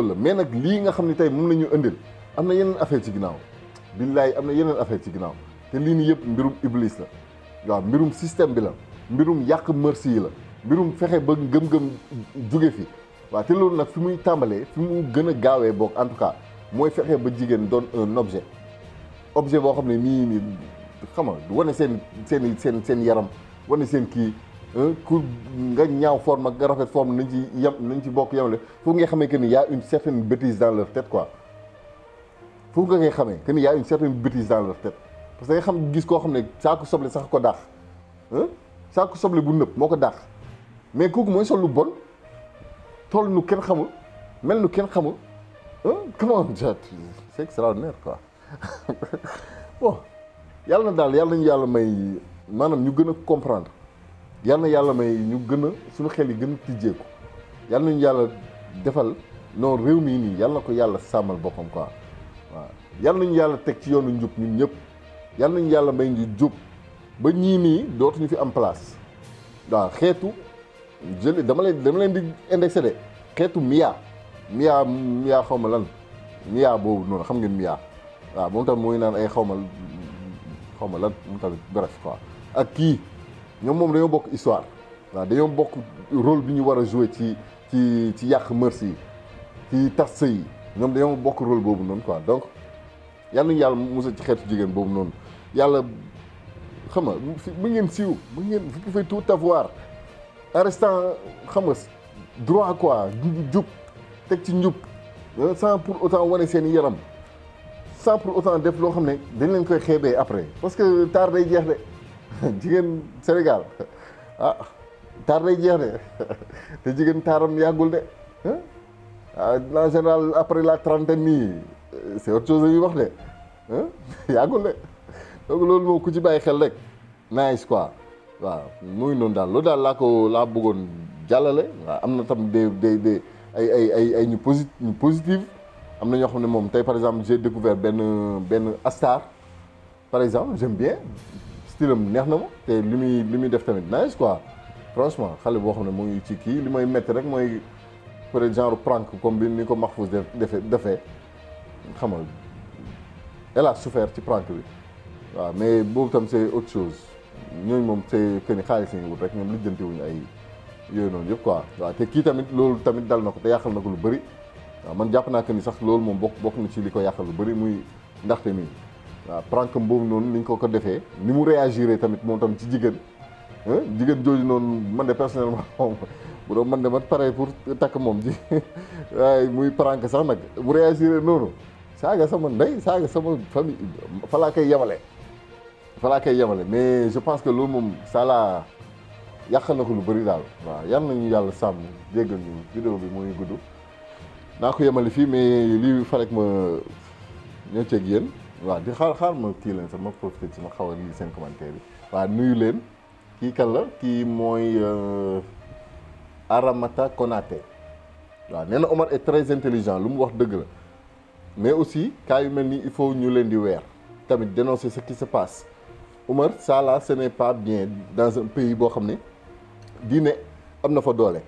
la mais nag lii nga xam ne tey moom la ñu indil am na yeneen affaire ci ginnaaw billaay am na yeneen affaire ci ginnaaw te lii nii yëpp mbirum iblis la waaw mbirum système bi la mbirum yàq merci yi la mbirum fexe ba ngëm-ngëm jóge fi waaw te loolu nag fi muy tàmbalee fi mu gën a gaawee boog en tout cas mooy fexe ba jigéen doon un objet boo xam ne nii xam nga wane seen yaram wane seen kii ku nga ñaaw forme ak nga rafet forme nañ ci bokk yemale foofu nga xamee que ni y a une certaine bêtise dans leur tête quoi foofu nga koy xamee que ni y a une certaine bêtise dans leur tête parce que nga xam gis koo xam ne saako soble sax ko daax saako soble bu nëb moo ko daax mais kooku mooy sol lu bon toll nu kenn xamul mel nu kenn xamul comment c'est extraordinaire quoi bon yàlla nañu yàlla may maanaam ñu gën a comprendre yàlla may ñu gën a suñu xel yi gën a tijjeeku yàlla nañu yàlla defal non réew mii nii yàlla na ko yàlla sàmmal boppam quoi waaw yàlla nañu yàlla teg ci yoonu njub ñun ñëpp yàlla nañu yàlla may ñu jub ba ñii nii dootuñu fi am place waaw xeetu dama leen di indexé de xeetu miyaa xaw ma lan miyaa boobu noonu xam ngeen miyaa waaw moom tamit mooy naan ay xaw ma lan moom tamit bref quoi ak kii ñoom moom dañoo bokk histoire waaw dañoo bokk rôle bi ñu war a jouer ci yàq mœurs yi ci tas sëy yi ñoom dañoo bokk rôle boobu noonu quoi donc yàlla nañu yàlla musal ci xeetu jigéen boobu noonu yàlla xam nga mu ngeen siiw mu ngeen vous pouvez tout avoir en restant xam nga droit quoi jub teg ci njub sans pour autant wane seen yaram sans pour autant def loo xam ne dañ leen koy xeebee après parce que taar day jeex de jigéen Sénégal taar day jeex de te jigéen taaram yàggul de en général après la trentaine nii c'est autre chose yu wax de yàggul de donc loolu moom ku ci bàyyi xel rek nice quoi waaw muy noonu daal loolu daal laa bëggoon jàllale waaw am na tam des ay ñu positif am na ñoo xam ne moom tey par exemple j'ai découvert benn Astar par exemple j'aime bien style am neex na ma te li muy def tamit nice quoi franchement xale boo xam ne mu ngi ci kii li may métti rek mooy peut être genre prank comme bi ni ko Mahfouz defee xam nga elle a souffert ci prank bi waaw mais boobu tam c'est autre chose ñooñu moom c'est que ni xaalis la ñu wut rek ñoom lijjanti wuñu ay yooyu noonu yëpp quoi waaw te kii tamit loolu tamit dal na ko te yàqal na ko lu bëri waaw man jàpp naa que ni sax loolu moom bokk na ci li ko yàqal lu bëri muy ndaxte nii waaw prank boobu noonu ni ñu ko defee ni mu réagiré tamit moom tam ci jigéen jooju noonu man de personnellement bu doon man de man pare pour takk moom ji waaye muy prank sax nag mu réagiré noonu saaga sama ndey saaga sama famille fa laa koy yemale mais je pense que loolu moom ça la yàq na ko lu bëri daal waaw yal nañu yàlla sàmm jéggal ñu vidéo bi muy gudd naa ko yemale fii mais lii farek ma ñëw ceeg yéen waaw di xaar ma kii leen sax ma profité ci ma xaw a lii seen commentaire yi waaw nuyu leen kii kan la kii mooy Aramata Konaté waaw nee na Omar est très intelligent lu mu wax dëgg la mais aussi cas yu mel nii il faut ñu leen di weer tamit dénoncer ce qui se passe Omar ça là ce n'est pas bien dans un pays boo xam ne diine am na fa doole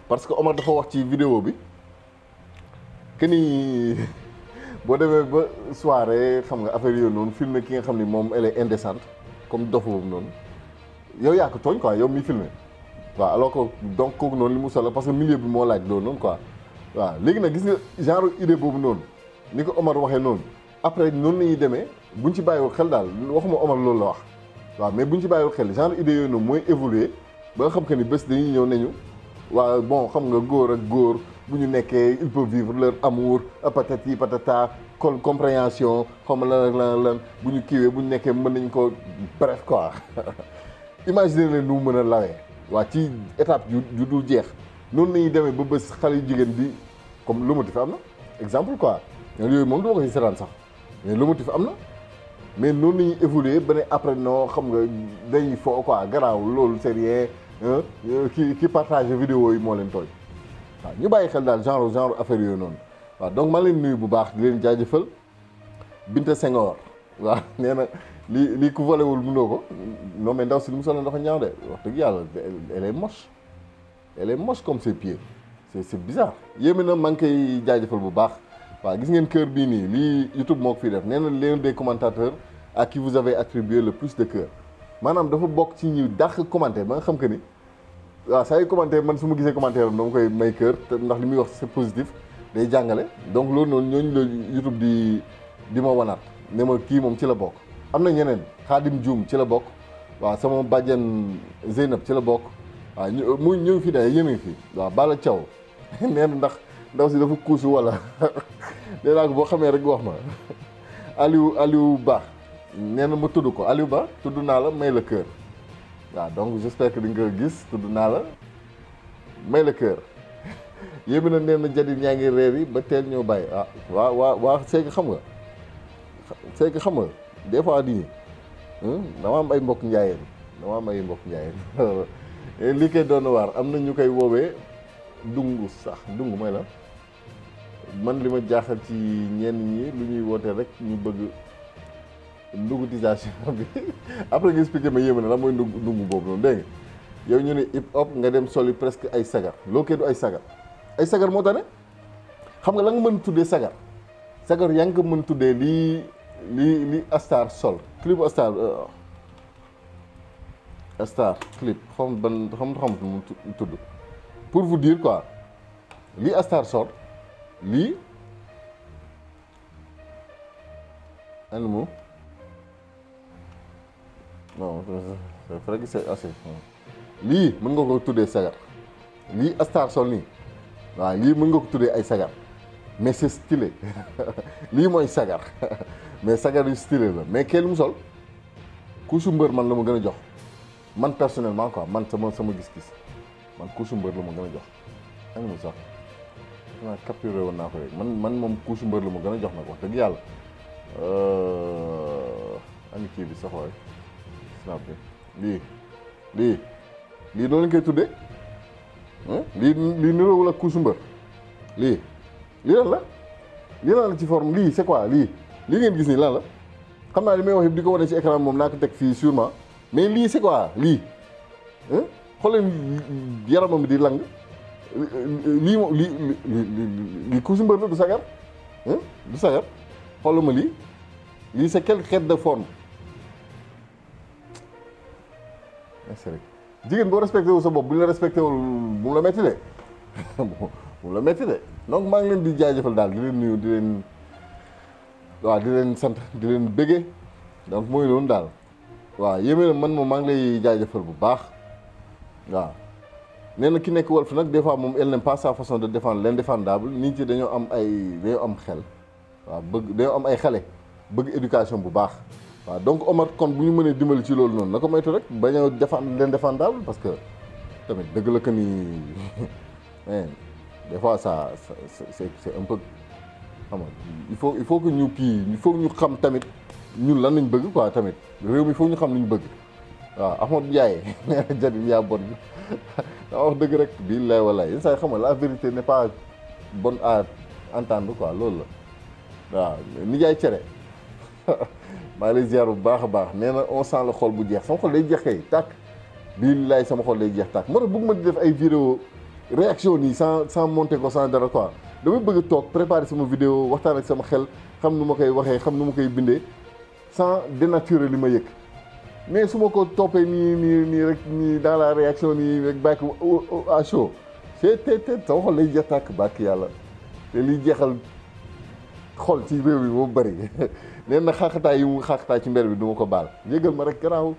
parce que Omar dafa wax ci vidéo bi que ni boo demee ba soirée xam nga affaire yooyu noonu filmer ki nga xam ni moom elle est indécente comme dof boobu noonu yow yaa ko tooñ quoi yow mi filmer waaw alors que donc kooku noonu li mu solo parce que milieu bi moo laaj loolu noonu quoi waaw léegi nag gis nga genre idée boobu noonu ni ko Omar waxee noonu après noonu la ñuy demee buñ ci bàyyiwul xel daal waxuma Omar loolu la wax waaw mais buñ ci bàyyiwul xel genre idée yooyu noonu mooy évoluer ba nga xam que ni bés dañuy ñëw nañu waaw bon xam nga góor ak góor bu ñu nekkee il peut vivre leur amour patati patata compréhension xam nga lan bu ñu kiiwee bu ñu nekkee mën nañ ko bref quoi imaginer leen nu mu mën a lawee waa ci étape yu dul jeex noonu nañuy demee ba bés xale yu jigéen bi comme lomotif am na exemple quoi yooyu moom duma ko ci seetaan sax mais lomotif am na mais noonu nañuy évoluer ba ne après non xam nga dañuy foo quoi garaaw loolu c'est rien ki partage vidéo yi moo leen tooñ waaw ñu bàyyi xel daal genre affaire yooyu noonu waaw donc maa leen nuyu bu baax di leen jaajëfal Binta Senghor waaw nee na lii ku volewul mënoo ko non mais ndaw si li mu solo dafa ñaaw de wax dëgg yàlla elle est moche comme ses pieds c'est bizarre yéeme na maa ngi koy jaajëfal bu baax waaw gis ngeen cœur bii nii lii YouTube moo ko fii def nee na l'un des commentateurs à qui vous avez attribué le plus de cœur maanaam dafa bokk ci ñi dàq commentaire ba nga xam que ni waaw saa yu commentaire man su ma gisee commentaire am dama koy may cœur te ndax li muy wax c'est positif day jàngale donc loolu noonu ñooñu la YouTube di ma wanaat ne ma kii moom ci la bokk. am na ñeneen Khadim Dioum ci la bokk waaw sama bàjjen Zeynab ci la bokk waaw mu ñu ngi fi de yéen a ngi fi waaw Bala Thiaw nee na ndaw si dafa kuusu wala nee naa ko boo xamee rek wax ma Aliou Ba nee na ma tudd ko Aliou Ba tudd naa la may la cœur waaw donc j'espère que di nga gis tudd naa la may la cœur yéemi na nee na jadit ñaa ngi reer yi ba teel ñëw bàyyi ah waa c'est que xam nga des fois di dama am ay mbokk njaayeen lii koy doon waar am na ñu koy woowee dungu sax dungu mooy la man li ma jaaxal ci ñenn ñi lu ñuy woote rek ñu bëgg ndugutisation bi après nga expliqué ma yéeme na la mooy ndungu boobu noonu dégg nga yow ñu ne hip hop nga dem soli presque ay sagar loo koy du ay sagar moo tax ne xam nga la nga mën tuddee sagar yaa ngi ko mën tuddee lii Astar sol clip Astar clip xam mu tudd pour vous dire quoi lii Astar sol lii an mo non c'est vrai que c'est assez lii mën nga ko tuddee sagar lii Astar sol nii waaw lii mën nga ko tuddee ay sagar mais c'est stylé lii mooy sagar mais sagar yu stylé la mais kenn mu sol couche mbër man la ma gën a jox man personnellement quoi man sama gis-gis man couche mbër la ma gën a jox an mu sax naa capturé woon naa ko rek man moom couche mbër la ma gën a jox nag wax dëgg yàlla ani kii bi sax waay snap bi lii noonu lañ koy tuddee lii niroowul ak couche mbër lii lan la ci forme lii c'est quoi lii li ngeen gis nii lan la xam naa li may wax yëpp di ko wane ci écran moom naa ko teg fii sûrement mais lii c'est quoi lii xool leen yaramam bi di lang lii moom lii ku si mbër la du sagar du sagar xooluma lii c'est quel xeet de forme c'est rek jigéen boo respecté wu sa bopp bu ñu la respecté wul bu mu la metti de bu mu la metti de donc maa ngi leen di jaajëfal daal di leen nuyu di leen waaw di leen sant di leen bëggee donc mooy loolu daal waaw yéeme na man moom maa ngi lay jaajëfal bu baax waaw nee na ki nekk Walf nag des fois moom elle n'aime pas sa façon de défendre l'indéfendable nit ñi dañoo am xel waaw dañoo am ay xale bëgg éducation bu baax waaw donc Omar kon bu ñu mënee dimbali ci loolu noonu na ko moytu rek bañ a défendre l'indéfendable parce que tamit dëgg la que ni des fois ça c'est un peu xam nga il faut que ñu ñu xam tamit ñun lan lañ bëgg quoi tamit réew mi il faut ñu xam li ñu bëgg waaw Ahmad Ndiaye nee na Jadine yaa bon daa wax dëgg rek bii lay walaay yenn saa yi xam nga la vérité n'est pas bonne à entendre quoi loolu la waaw nijaay cere maa ngi lay ziar bu baax a baax nee na on sent la xol bu jeex sama xol day jeex kay tàkk bii lay sama xol day jeex tàkk moo tax bëgg ma di def ay vidéo réaction nii sans monter ko sans dara quoi damay bëgg a toog préparer sama vidéo waxtaan ak sama xel xam nu ma koy waxee xam nu ma koy bindee sans dénaturer li ma yëg mais su ma ko toppee nii rek nii dans la réaction nii rek bàyyi ko à chaud te sama xol day jeex tàkk bàkk yàlla te liy jeexal xol ci réew mi moo bëri nee na xaaxataay yi mu xaaxataay ci mber bi du ma ko baal jégal ma rek garaawul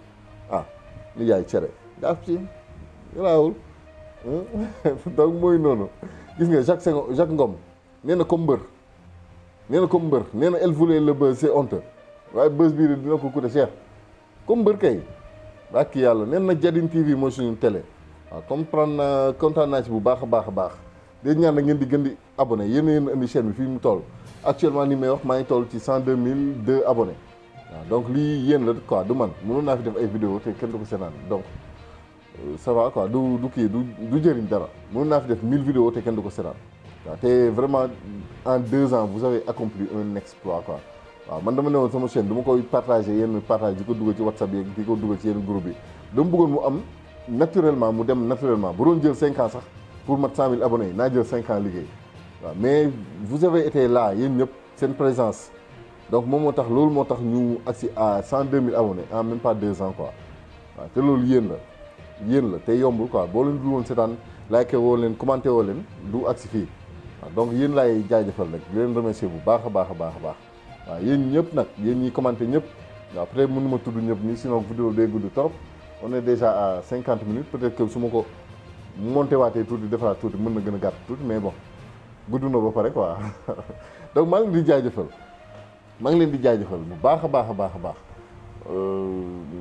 li yaay cere jàpp ci garaawul donc mooy noonu gis nga Jacques Ngom nee na comme mbër nee na elle voulait le buzz c'est honteux waaye buzz bii dina ko coûter cher comme mbër kay ak yàlla nee na Jadine TV mooy suñu télé waaw comprendre na kontaan naa ci bu baax a baax di ñaan na ngeen di gën di abonné yéen indi chaîne bi fii mu toll actuellement ni may wax maa ngi toll ci 102 002 abonnés waaw donc lii yéen la quoi du man mënoon naa fi def ay vidéo te kenn du ko seetaan donc ça va quoi du jëriñ dara mënoon naa fi def 1000 vidéos te kenn du ko seetaan waaw te vraiment en 2 ans vous avez accompli un exploit quoi waaw man dama ne woon sama chaîne dama koy partagé yenn partage di ko dugal ci WhatsApp yi di ko dugal ci yenn groupe yi dama bëggoon mu am naturellement mu dem naturellement bu doon jël 5 ans sax pour mat 100 000 abonnés yi naa jël 5 ans liggéey waaw mais vous avez été là yéen ñëpp seen présence donc moom moo tax loolu moo tax ñu agsi à 102 000 abonnés en même pas 2 ans quoi waaw te loolu yéen la te yombul quoi boo leen dul woon seetaan like woo leen commenté woo leen du agsi fii waaw donc yéen laay jaajëfal rek di leen remercier bu baax a baax waaw yéen ñëpp nag yéen ñi commenté ñëpp waaw peut-être mënu ma tudd ñëpp nii sinon vidéo day gudd trop on est déjà à 50 minutes peut-être que su ma ko monté waatee tuuti defaraat tuuti mën na gën a gàtt tuuti mais bon gudd na ba pare quoi donc maa ngi leen di jaajëfal bu baax a baax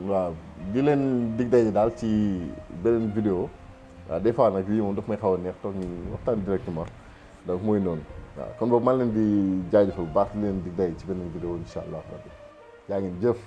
waaw di leen dig daje daal ci beneen vidéo waaw des fois nag lii moom daf may xaw a neex toog ñu waxtaan directement donc mooy noonu waaw kon boobu maa ngi leen di jaajëfal bu baax di leen dig daje ci beneen vidéo incha allah rabbi yaa ngeen jëf